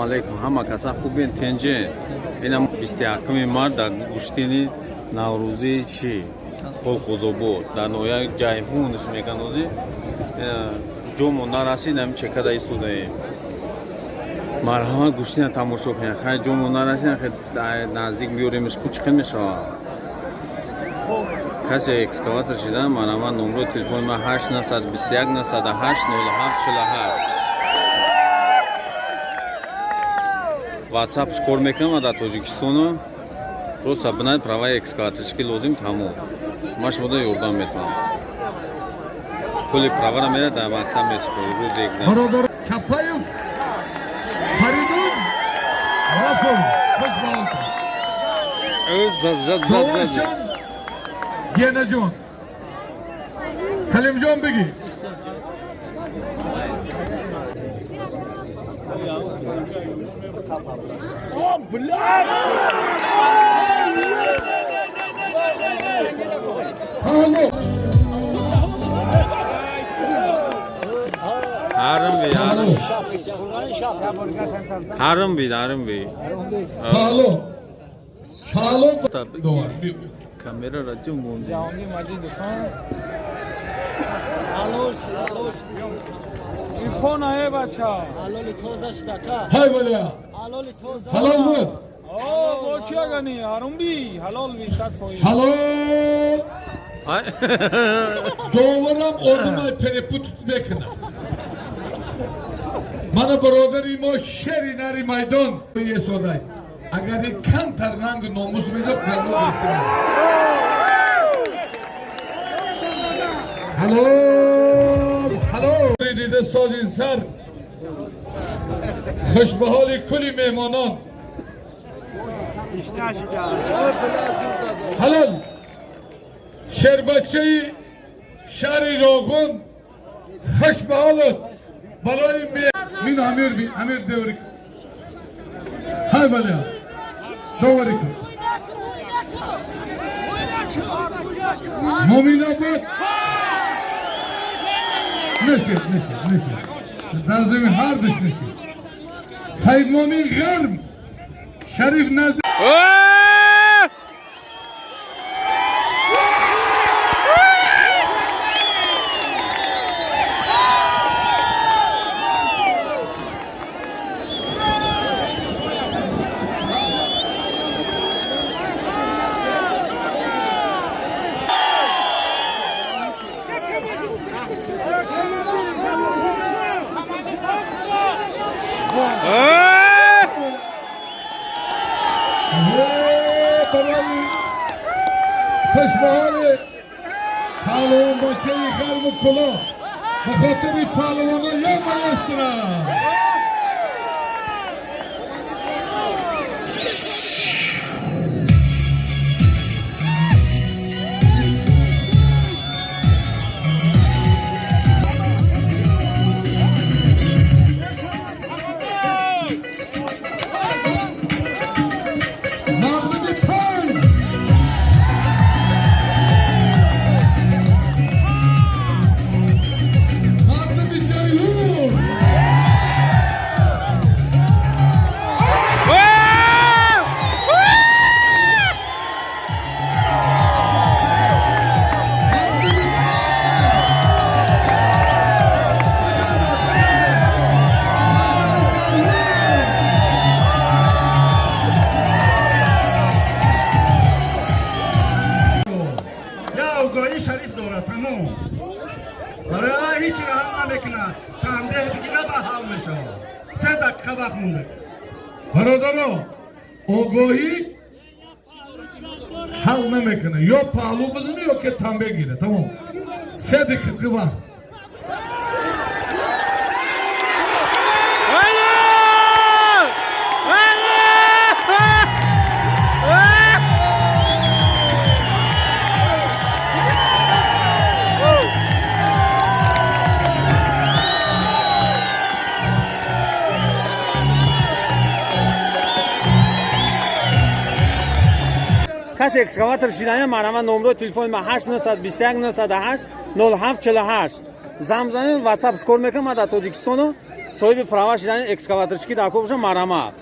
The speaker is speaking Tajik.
Алейкум, ҳама каса хубен, тенҷе. Инам 21 март дар гӯштини наврӯзии чӣ Колхозобод дар ноҳияи Ҷайҳунш меганози ҷомо нарасид, ҳамин чекада истодаем. Марҳамат, гӯштина тамошо кунед. Хай, ҷомо нарасид, хай наздик биёремш, ку чӣ хел мешавад. Касе экскаватор шидан, марҳамат, номрои телефони ман 8 921 908 07 48. Ватсапш кор мекунам дар Тоҷикистону просто бинад, праваи экскаваторчики лозим, тамом, ман шумода ёрдам метавонам. Пули правара мера дар мактаб месупорӣ рӯзи экзамен. Бародар Чапаев Фаридун Рафов, хуш ба ҳолтон. Доварҷон, Генаҷон, Салимҷон, бигӣ. О, блядь! Ҳало. Ҳарм би, ҳарм, ҳарм би, ҳарм би. Ҳало, ҳало, довар. Камера ра ҷум монди. Ҷаҳонгир Маҷидов, ҳа? Ипона, э бача. Ҳай валия, ҳалол буд. О, бо чи агани? Ҳарумби, ҳалол би, 100%. Ҳалол. Доварам одамай перепут мекунад. Мана, бародари мо, шери нари майдон есодай. Агар камтар рангу номус медод, гарно гирифта. Ҳалол, ҳалол. Дида созин сар. Хуш ба ҳоли кулли меҳмонон. Ҳалол. Шербачаи шаҳри Роғун, хуш ба ҳолат. Балои мин амир би, амир деври. Ҳай баля. Довари кун. Муминобод. Несид, несид, несид. Дар замин ҳар душ несид. Саид Момин Ғарм. Шариф Назир. Барои хушбаҳоли паҳлавонбачаи ғарму кулоҳ, ба хотири паҳлавона я маэстро. Мардуми панҷ. Мардуми Ҷайҳун. Мардуми Я огаҳии шариф дорад, тамом. Барои ҳеҷ ро ҳал намекунад. Танбеҳ бигирад ва ҳал мешавад. 3 дақиқа вақт монда. Бародаро, огоҳӣ ҳал намекунад. Ё паҳлӯ бизанӣ, ё ки танбеҳ гирад, тамом. 3 дақиқа вақт. Алло! Алло! Касе экскаватор шидая, марҳамат, номрои телефони ман 8 921 908 07 48. Замзанем, ватсап кор мекунам ман дар Тоҷикистону. Соҳиби права шидани экскаваторчики дар кор боша, марҳамат.